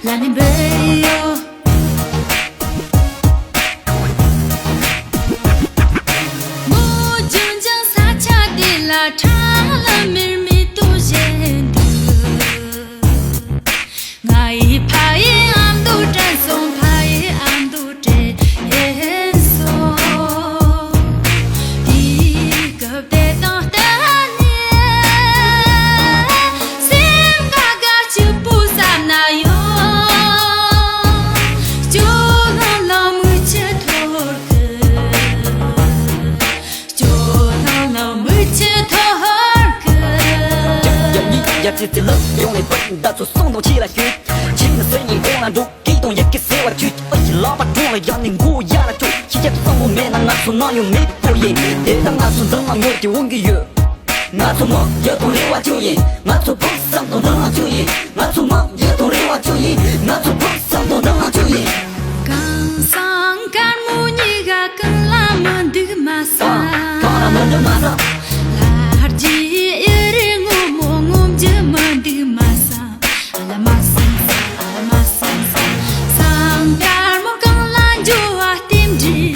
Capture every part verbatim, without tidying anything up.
ལ་ནི་འབུལ་ཡོད། མོ་ལྗོན་ལྗོན་ས་ཆ་དེ་ལ་ཁྲ་ལ་མེར་མེར་ཏོ་བཞིན་འདུག་ང་ཡི་ཕ་ཡི་ཨ་མདོ་དྲན་སོང་། ཕ་ཡི་ཨ་མདོ་དྲན་སོང་། དེའི་སྐབས་དེ་དང་བསྟུན་ནས་སེམས་དགའ་དགའ་སྐྱིད་པོ་བསམ་ན་ཡོང་། སྐྱོ་ལྷང་ལྷང་མིག་ཆུ་འཐོར་གི། སྐྱོ་ལྷང་ལྷང་མིག་ཆུ་འཐོར་གི། རྒྱབ་གཉིས་རྒྱབ་ཚིག་ཚིག་ལབ་ཡོང་ནས་པར་མདའ་ཚོ་སོང་དང་ཁྱེད་ལ་བསྐྱོད། ཁྱེད་ནི་སེམས་ཉིད་གོང་ལ་འགྲོ་སྐད་དང་ཡི་གེ་ཟེར་བ་ཁྱོད། ཨ་ཡི་ལག་པ་དྲུང་ལ་ཡང་ནི་མགོ་ཡར་ལ་ཁྱོད། ཁྱེད་ཀྱི་བསམ་བློ་མེད་ན་ང་ཚོ་ནམ་ཡང་མེད་པོ་ཡིན། དེ་ལྟར་ང་ཚོ་འཛམ་གླིང་ངོས་ཀྱི་འོང་གི་ཡོད། ང་ཚོ་མང་ཡོད་དང་རེ་བ་ཅུང་ཡིན། ང་ཚོ་ཕུགས་བསམ་དང་འདུན་ལམ་ཅུང་ཡིན། ང་ཚོ་མང་ཡོད་དང་རེ་བ་ཅུང་ཡིན། ང་ཚོ་ཕུགས་བསམ་དང་འདུན་ལམ་ཅུང་ཡིན། གང་སང་དཀར་མོ་གཉིས་ཀ་གང་ལ་མི་འདུག་མ་བསམ། གང་ལ་མི་འདུག་མ་བསམ། ལྷ་རྗེ་ཨེ་རེད་ངོ་མོ་ངོམ་རྒྱུ་མི་འདུག་མ་བསམ། ཨ་ལ་མ་བསམ་བསམ། ཨ་ལ་མ་བསམ་བསམ། སང་དཀར་མོ་གང་ལ་འགྱོ་བ་རྟེན་འབྲེལ།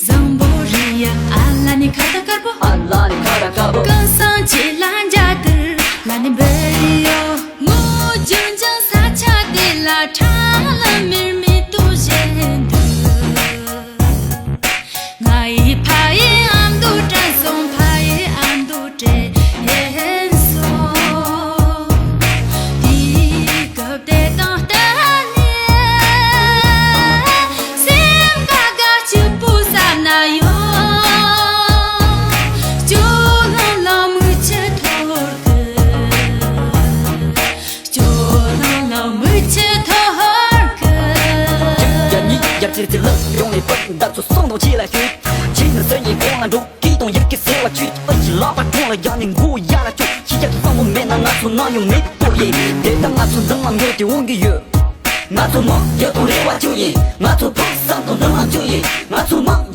བཟང་པོ་རེད་ཡ། ཨ་ལ་ནི་ཁ་ད་དཀར་པོ། ཨ་ལ་ནི་ཁ་ད་དཀར་པོ། གང་སང་ཁྱེད་ལ་འཇའ་དར་ལ་ནི་འབུལ་ཡོད། མོ་ལྗོན་ལྗོན་ས་ཆ་དེ་ལ་ཁྲ་ལ་མེར་མེར་ཏོ་བཞིན་འདུག་ང་ཡི་ཕ་ཡི་ཨ་མདོ་དྲན་སོང་། ཕ་ཡི་ཨ་མདོ་དྲན་སོང་། དེའི་སྐབས་དེ་དང་བསྟུན་ནས་སེམས་དགའ་དགའ་སྐྱིད་པོ་བསམ་ན་ཡོང་། སྐྱོ་ལྷང་ལྷང་མིག་ཆུ་འཐོར་གི། སྐྱོ་ལྷང་ལྷང་མིག་ཆུ་འཐོར་གི། རྒྱབ་གཉིས་རྒྱབ་ཚིག་ཚིག་ལབ་ཡོང་ནས་པར་མདའ་ཚོ་སོང་དང་ཁྱེད་ལ་བསྐྱོད། ཁྱེད་ནི་སེམས་ཉིད་གོང་ལ་འགྲོ་སྐད་དང་ཡི་གེ་ཟེར་བ་ཁྱོད། ཨ་ཡི་ལག་པ་དྲུང་ལ་ཡང་ནི་མགོ་ཡར་ལ་ཁྱོད། ཁྱེད་ཀྱི་བསམ་བློ་མེད་ན་ང་ཚོ་ནམ་ཡང་མེད་པོ་ཡིན། དེ་ལྟར་ང་ཚོ་འཛམ་གླིང་ངོས་ཀྱི་འོང་གི་ཡོད། ང་ཚོ་མང་ཡོད་དང་རེ་བ་ཅུང་ཡིན། ང་ཚོ་ཕུགས་བསམ་དང་འདུན་ལམ་ཅུང་ཡིན། ང་ཚོ་མང་